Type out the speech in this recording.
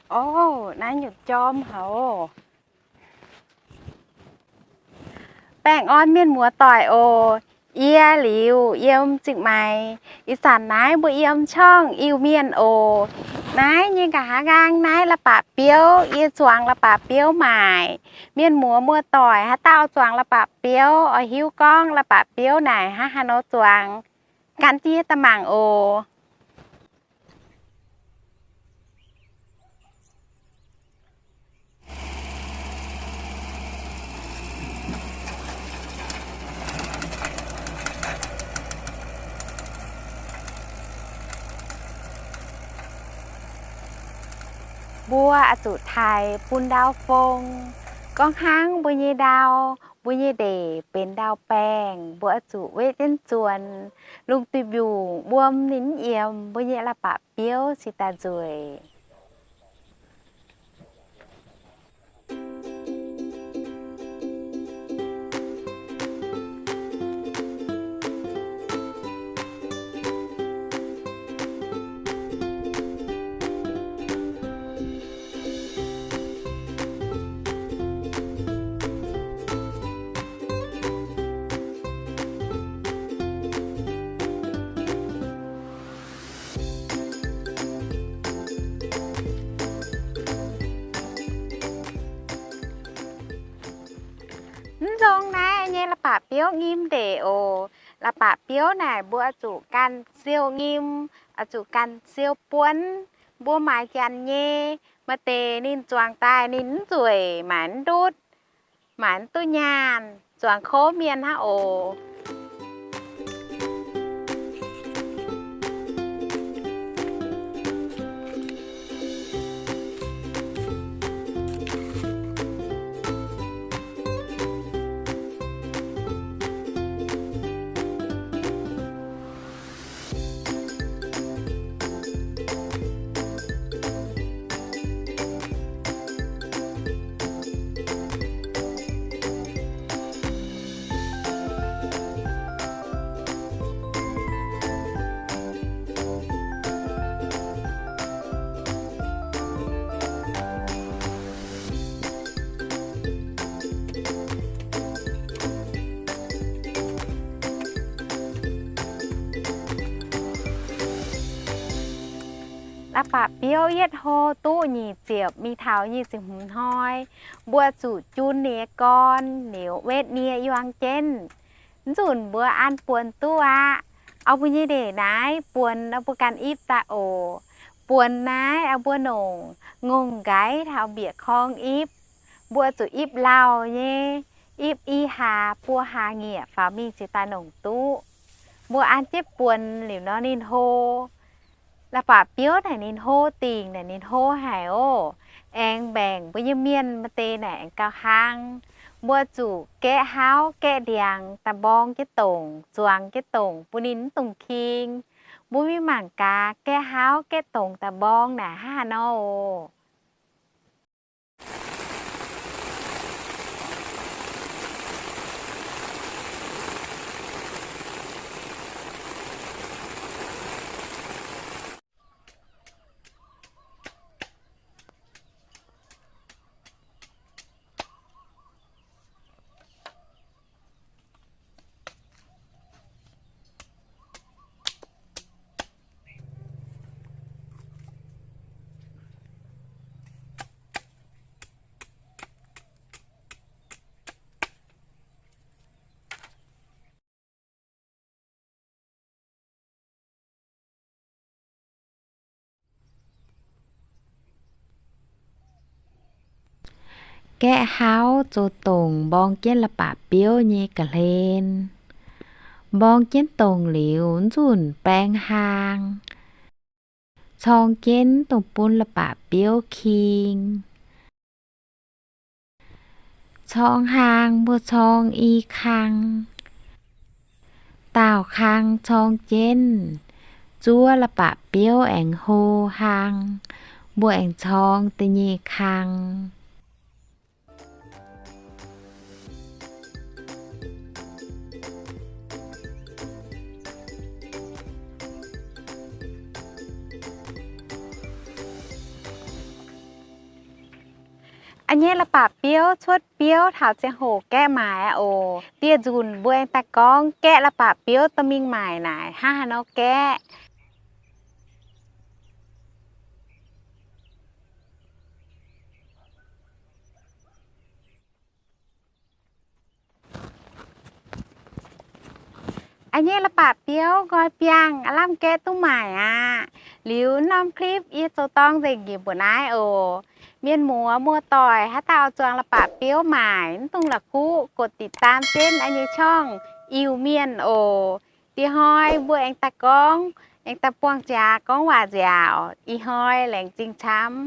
Orv, naaiv nyutc jorm haic oc. Baengh orn mienh muoz-doic oc. Yie Liuz yiem Zingh Maix. Ih zanc naaiv mbuo yiem ช่อง Iu-Mienh oc. Naaiv nyei nqa'haav nqaang naaiv la'bapc biouv, yie zuangx la'bapc biouv maaic. Mienh muoz muoz-doic haaix dauh zuangx la'bapc biouv oix hiuv gorngv la'bapc biouv naaic hnangv haaix nor zuangx, gan jienv daaih mangc oc. Mbuo oix zuqc taaih bun ndau fong. Gorngv hnangv mbuo nyei ndau, mbuo nyei ndeic benx ndau baengh, mbuo oix zuqc wetv jienv zuonx, lungh duih mbiungc wuom ninh mv yiemx, mbuo nyei la'bapc biouv cingx daaih nzueic. Mv nzong naaiv nyei la'bapc biouv nyim ndeic oc. La'bapc biouv naaic mbuo zuqc ganh siou nyim, oix zuqc ganh siou buonv. Mbuo maaiz janx nyei, maaih deix ninh zuangx daaih ninh mv nzueic, maaiz mv ndutv, maaiz mv duqv nyaanh, zuangx kouv mienh hnangv oc. La'bapc biouv yietv hlo duqv nyic ziepc mingh taux nyic ziepc hmz hnoi, mbuo zuqc jun ninh nyei gorn liuz wetv nie yuang jienv. Mv nzunc mbuo an buonx duqv aqv. Oix mbuo nyei ndeic naaiv buonx, oix mbuo ganh ipv daaih oc. Buonx naaiv oix mbuo nongc ngongh nqaiv taux mbiec korng ipv. Mbuo zuqc ipv lauh nyei, ipv i hlaax buo hlaax nyiec faaux mingh ziouc daaih nongc duqv. Mbuo an jienv buonx liuz nor ninh hlo. La'bapc biouv naaic ninh hlo, dingc naaic ninh hlo haic oc. Aengx mbaengc mbuo nyei mienh maaih deix naaic aengx gauh hlang. Mbuo zuqc gaeqv hlauv gaeqv ndiangx daaih mborng jienv dongc, zuangx jienv dongc bun ninh mv dungx king. Mbuo mingh mangc gaax gaeqv hlauv gaeqv dongc daaih mborng naaic hnangv haaix nor oc. Gaeqv hlauv zoux dongc mborng jienv la'bapc biouv nyei ga'hlen. Mborng jienv dongc liuz, nzunc baeng hlaang, corng jienv dongh bun la'bapc biouv king. Corng hlaang mbuo corng i kang. Daauh kang corng jienv, zuov la'bapc biouv aengx hlo hlaang, mbuo aengx corng da'nyeic kang. A'nyei la'bapc biouv cuotv biouv taux ziangh hoc gaeqv maaic aqv oc. Dieh nzunc mbuo aengx daaih gorngv gaeqv la'bapc biouv dorh mingh maaic naaic hnangv haaix nor gaeqv. A'nyei la'bapc biouv nqoi biangh aav lamh gaeqv duqv maaic aqv. Liuz norm clip yie zoux dorng nzengc njiec mbuo naaiv oc. Mienh muoz muoz-doic haaix dauh oix zuangx la'bapc biouv maaic, mv dungx la'kuqv กดติดตาม jienv a'nyei ช่อง Iu-Mienh oc. Diex hnoi mbuo aengx daaih gorngv, aengx daaih buangh jaax gorngv waac nziaauc. Ih hnoi laengz zingh camv.